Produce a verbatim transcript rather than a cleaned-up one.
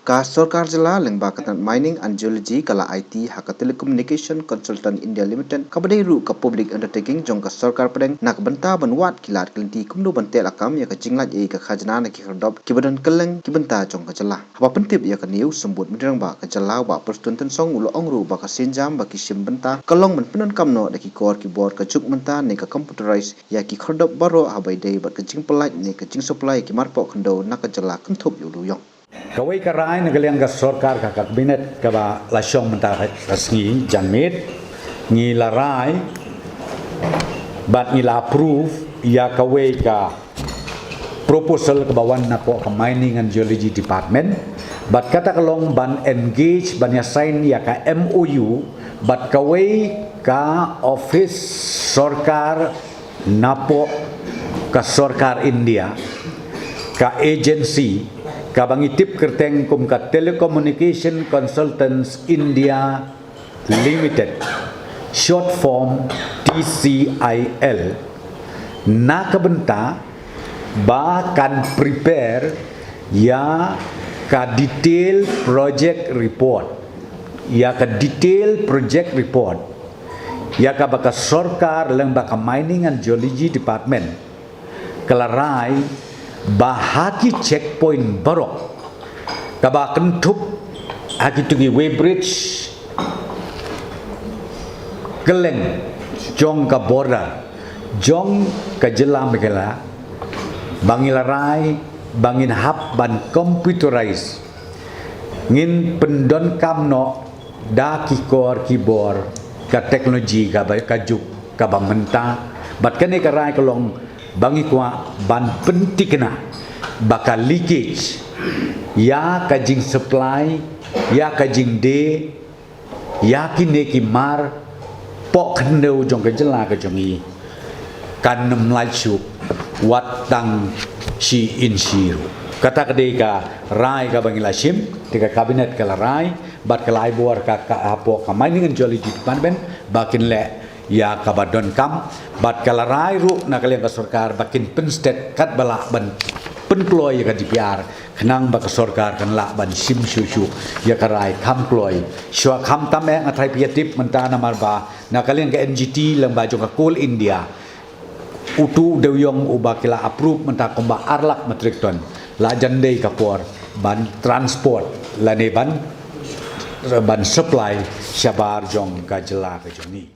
Ka sorkar jylla lyngba ka tnad Mining and Geology ka la aiti ha ka Telecommunication Consultant India Limited kaba dei ruh ka public undertaking jong ka sorkar pdeng na ka bynta ban wad ki lad ki lynti kumno ban teh lakam ïa ka jinglait ei ka khajna na ki khyrdop kiba don kylleng ki bynta jong ka jylla. Haba pyntip ïa kane u Symbud Myntri Rangbah ka jylla Bah Prestone Tynsong u la ong ruh ba ka sienjam ba ki shim bynta ka long ban pyndonkam noh da ki kor ki bor ka juk mynta ne ka computerize ïa ki khyrdop baroh haba ïadei bad ka jingpyllait ne ka jingsupply ïa ki marpoh khyndew na ka jylla kynthup ïa u dewiong. Kawei ka rai na ka liang ka sorkar ka, ka kabinet kaba la shong mynta ka sngi janmiet, ngi la rai bad ngi la approve ïa kawei ka proposal kaba wan napoh ka Mining and Geology Department. Bad kata ka long ban engage, ban ïa sign ïa ka M O U bad kawei ka office sorkar napoh ka sorkar India, ka agency kaba ngi tip kyrteng kum ka Telecommunication Consultants India Limited, short form T C I L, na ka bynta ba kan prepare ïa ka detail project report, ïa ka detail project report ïa kaba ka sorkar lyngba ka Mining and Geology Department ka la rai ba ha ki checkpoint baroh kaba kynthup ha kitu ki weighbridge kylleng jong ka border jong ka jylla Meghalaya, ba ngi la rai ba ngin hap ban computerize, ngin pyndonkam noh da ki kor ki bor ka technology kaba, ka juk kaba mynta. Bad kane ka rai ka long ba ngi kwah ban pynthikna ba ka leakage ïa ka jingsupply, ïa ka jingdie ïa kine ki marpoh khyndew jong ka jylla ka jong ngi kan ym lait shuh wat tang shi inshi ruh. Kata ka dei ka rai kaba ngi la shim, te ka kabinet ka la rai bad ka la ai bor ka, ka hapoh ka Mining and Geology Department ba kin leh ïa kaba donkam, bad ka la rai ruh na ka liang ka sorkar ba kin pynstet katba lah ban pynkloi ïa ka D P R khnang ba ka sorkar kan lah ban shim shuh shuh ïa ka rai kham kloi. Shuwa khamtam eh nga tharai phi ïa tip mynta namar ba na ka liang ka N G T lyngba jong ka Coal India, utu u dewiong uba ki la approve mynta kumba ar lak metric ton, la jan dei ka por ban transport lane ban, ban supply shabar jong ka jylla ka jong ngi.